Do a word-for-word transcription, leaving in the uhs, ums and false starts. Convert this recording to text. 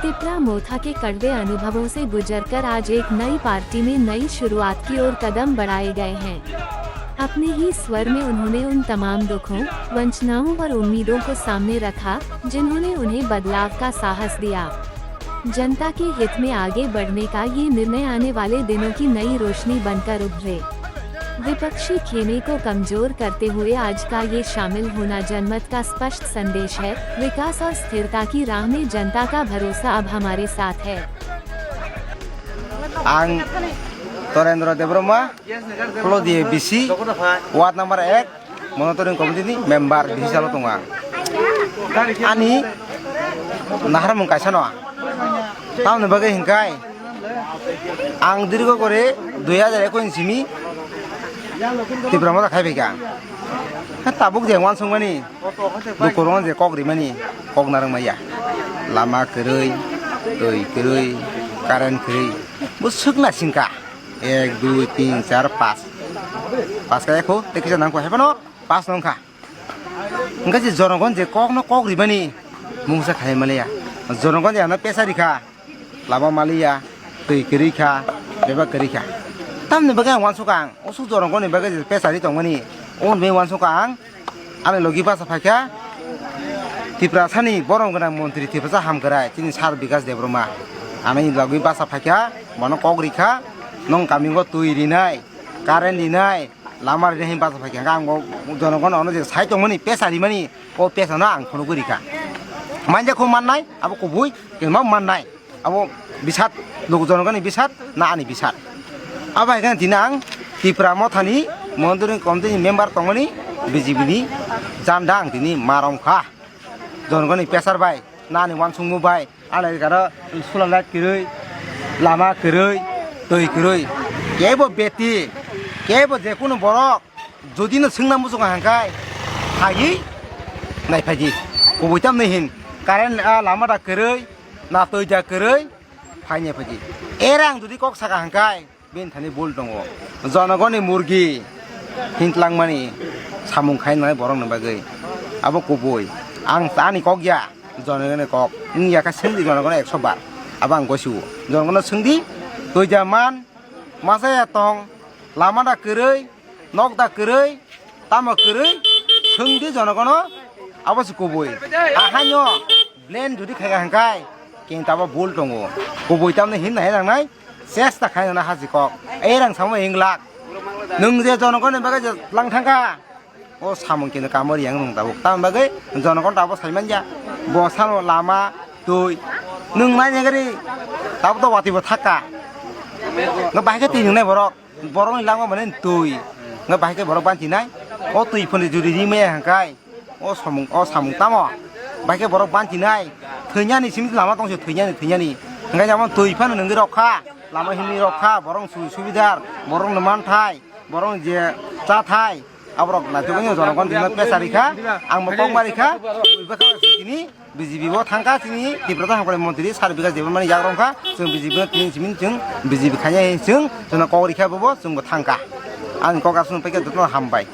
तिपरा मोथा के कड़वे अनुभवों से गुजरकर आज एक नई पार्टी में नई शुरुआत की ओर कदम बढ़ाए गए हैं। अपने ही स्वर में उन्होंने उन तमाम दुखों, वंचनाओं और उम्मीदों को सामने रखा, जिन्होंने उन्हें बदलाव का साहस दिया। जनता के हित में आगे बढ़ने का ये निर्णय आने वाले दिनों की नई रोशनी बनकर उभरे। विपक्षी खेमे को कमजोर करते हुए आज का ये शामिल होना जनमत का स्पष्ट संदेश है। विकास और स्थिरता की राह में जनता का भरोसा अब हमारे साथ है। Ang Torendra Debbarma, Klodi A B C, ward number ek, monitoring committee ni member bisi salo tongo ang. Ani naharmung kaisa no. Tamoni bagwi hinkai ang dirgo gore dui hajar ekush ni simi Tipra Motha khai phaikha. Ha, tabuk je wansukmani, bukurong je kok rimani, kok narwk maya. Lama kwrwi, twi kwrwi, current kwrwi. Bo swkna singkha. Ek, dui, tin, char, pas. Pas kaya kho, tei kisa nangkho, hai phano pas nongkha. Hingke je jonogon je kokno kok ribani mungsa khai maliya. Jonogon je ano pesa rikha, lama maliya, twi kwrwi kha, bebak kwrwi kha. Tamni bagwi ang wansukha ang, usuk jonogoni bagwi je pesa ri tongmani, oboni bagwi wansukha ang, ani logi basa phaikha, Tiprasani borom gwnang montri Tiprasa hamkrai, chini sir Bikas Debbarma. Ani logi basa phaikha, bono kok rikha, nong kamingo twi rinai, current rinai, lama rinai hinwi basa phaikha. Ang bo jonogon ono je sai tongmani, pesa rimani, o pesano ang phunugwi rikha. Manja kho mannai, abo kubui, kelma mannai. Abo bisat, luku jonogoni bisat, na ani bisat. Abo hai khe tini ang Tipra Mothani monitoring committee ni member tongmani B J P ni janda ang tini ma romkha. Jonogoni pesar bai, na ani wansukmung bai, ani garo sula light kwrwi, lama kwrwi, twi kwrwi. Kebo beti, kebo jekunu borok, jodi no swngna muchungo hangkai, phaiwi naiphaidi. Kubui tamni hin, current, ah, lama da kwrwi, na twi da kwrwi, phaini phaidi. Era ang jodi kok saka hangkai, bini thani bul tongo. Jonogoni murgi hintlangmani samung khainai borokni bagwi. Abo kubui. Ang ani kok ya, jonogoni kok. Wng ya khe swngdi jonogoni ekso bar. Abo ang gosi o. Jonogono swngdi, twi da man, masa ya tong, lama da kwrwi, nok da kwrwi, tamo kwrwi, swngdi jonogono, abo se kubui. Ahaino blame jodi khaikha hangkai, kintu abo bul tongo. Kubui tamni hinna hai nangnai, chesta khainana haji kok. Ei rang samo hinglak. Nwng je jonogoni bagwi je lang thangkha, o samung kintu kamo riyang nwng tabuk. Tamni bagwi jonogon tabuk saimanya. Bo sano lama, twi. Nwng nai nai gari, tabuk to watwi bo thakka. Nga bahai khe twi nwngnai borok. Borokni langma mane twi. Nga bahai khe borok banchi nai. O twi phone juri ri maya hangkai. O samung, o samung tamo. Bahai khe borok banchi nai. Thwinyani simi lama tongse thwinyani, thwinyani. Hingkai jamo twi phano nungwi rok kha. Lama himni rok kha. Borok su-, subidar. Borok ni manthai. Borok je chathai. Aborok naitugwi jonogon dino pesari kha. Ang bo kok mari kha. Ui bwkha sini. B J P bo thangkha chini Tiprasa hamkrai montri sir Bikas Debbarmani yakrong kha, chwng B J P no tini simi chwng B J P khainai chwng, chwngno kok rikha bobo chwngbo thangkha. Ani kok aswk paikha jotono hambai.